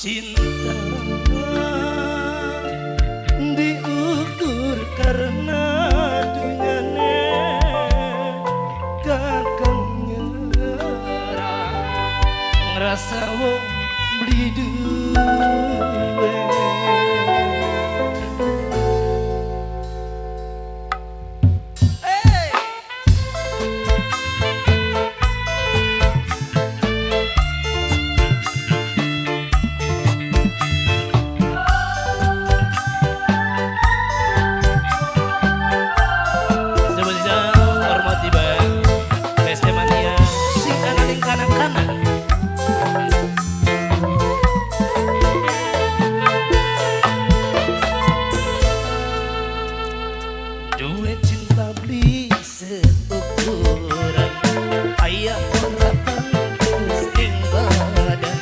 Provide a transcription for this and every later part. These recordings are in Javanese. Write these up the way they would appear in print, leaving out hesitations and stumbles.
Cinta diukur karena dunyane kakang nyerah ngrasa wong beli duwe. Duwe cinta beli seukuran, ayah ora pantes ing badan,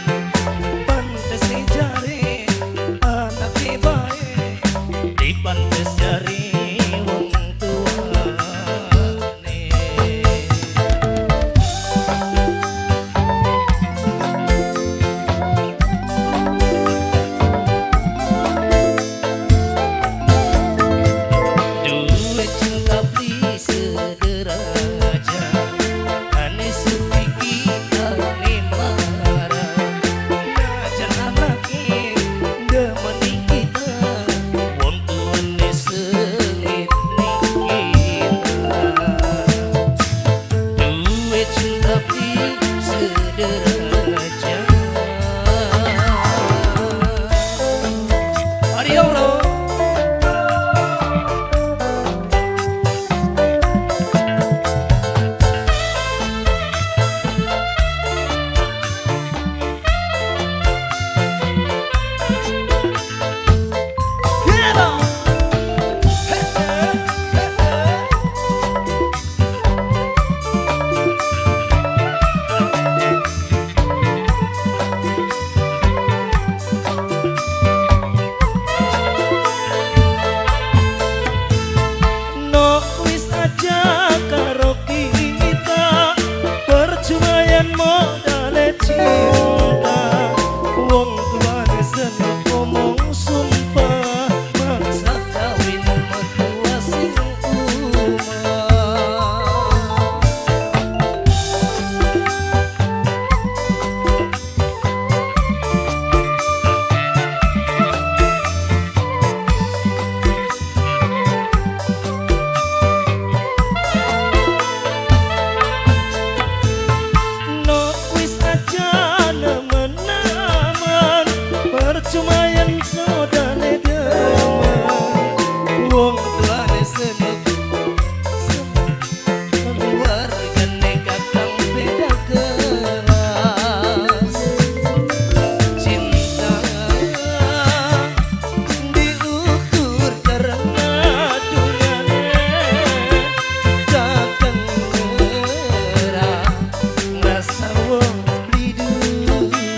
pantes jare anake bae, dipantes jare wong tuane. Duwe cinta beli sederajat, ane suki kita marah, najan anake demen kita, wong tuane sengit ning kita. Duwe cinta beli sederajat. Ayo bro. Cinta wong tuane seneng ngomong sumpah, maksa kawin mertua sing umah. No wis aja nemen-nemen, percuma yen sodane demen, wong tuane seneng keluargane kakang beda kelas. Cinta diukur karena dunyane kakang ngerah ngrasa wong beli duwe.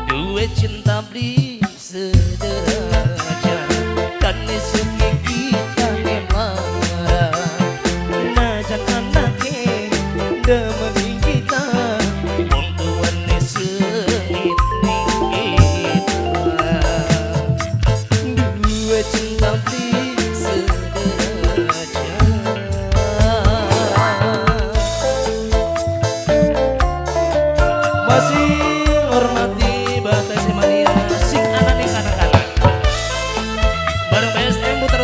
Duwe cinta beli sederajat, kane suki kita marah, najan anake demen kita, wong tuane sengit ning kita. Duwe cinta beli sederajat. Masih hormati Batas Mania sing anane kanak-kanak. Bareng BSM Putra.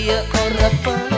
Kaya ora.